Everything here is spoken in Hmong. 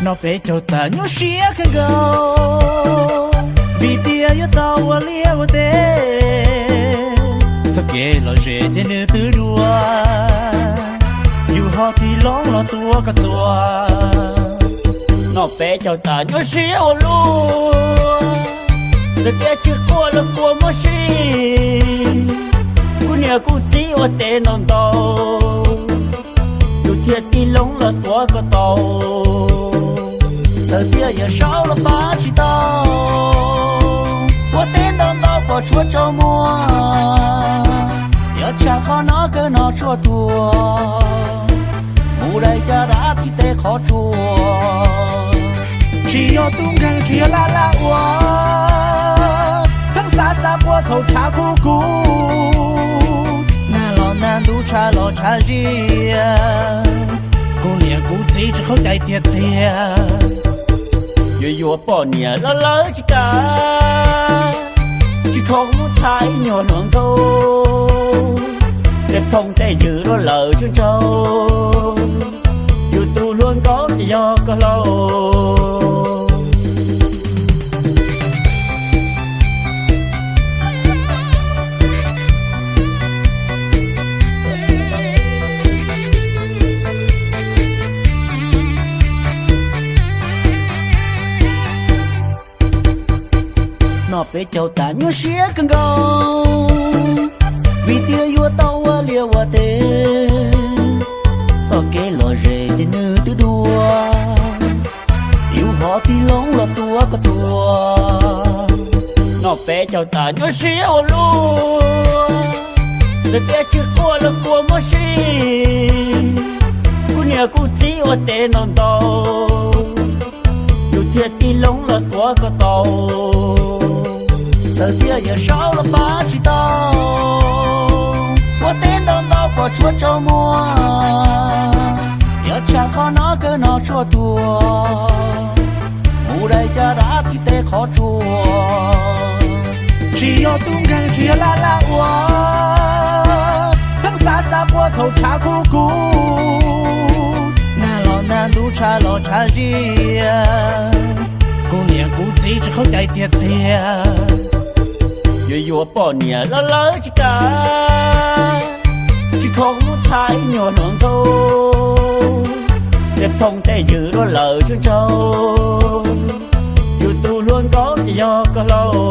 Noj peb caug tas nyuaj siab kawg nkaus, vim tias yuav tau ua liaj ua teb, txoj kev lom zem ces nws twb dua, yus ho tig loo los tuav koj txuas. Noj peb caug tas nyuaj siab ua luaj, lawv tias tsis quaj los kua muab sij, kuv niam kuv txiv ua teb ntau ntau, yus thiaj tig loo los tuav koj tau. Txawm tias yawm saub los pab tsis tau, ua teb ntau ntau pom tshuav tsaus muag, yuav tshaj qhov no kawg no tshuaj tuag, mus dai caj dab thib teb qhov tsua. Tsis yog tub nkeeg tsis yog laj laj ua, pheej xav xav quaj thaum tshav kub kub, nag los nag ntuj tshav los tshav ziab, kuv niam kuv txiv tsis qaug cai tiag tiag. Yuav yuav poj niam los lawv tsis kam, tsis kho muab thaij nyuag hluas nkauj, tej phooj tej ywg luag lawm tsaug nraug, yus tus hluas nkauj ces yog koj hlau. Noj peb caug tas nyuaj siab kawg nkaus, vim tias yuav tau ua liaj ua teb, txoj kev lom zem ces nws twb dua, yus ho tig loo los tuav koj txuas. Noj peb caug tas nyuaj siab ua luaj, lawv tias tsis quaj los kua muab sij, kuv niam kuv txiv ua teb ntau ntau, yus thiaj tig loo los tuav koj tau. Txawm tias yawm saub los pab tsis tau, ua teb ntau ntau pom tshuav tsaus muag, yuav tshaj qhov no kawg no tshuaj tuag, mus dai caj dab thib teb qhov tsua. Tsis yog tub nkeeg tsis yog laj laj ua, pheej xav xav quaj thaum tshav kub kub, nag los nag ntuj tshav los tshav ziab, kuv niam kuv txiv tsis qaug cai tiag tiag. Yuav yuav poj niam los lawv tsis kam, tsis kho muab thaij nyuag hluas nkauj, tej phooj tej ywg luag lawm tsaug nraug, yus tus hluas nkauj ces yog koj hlau.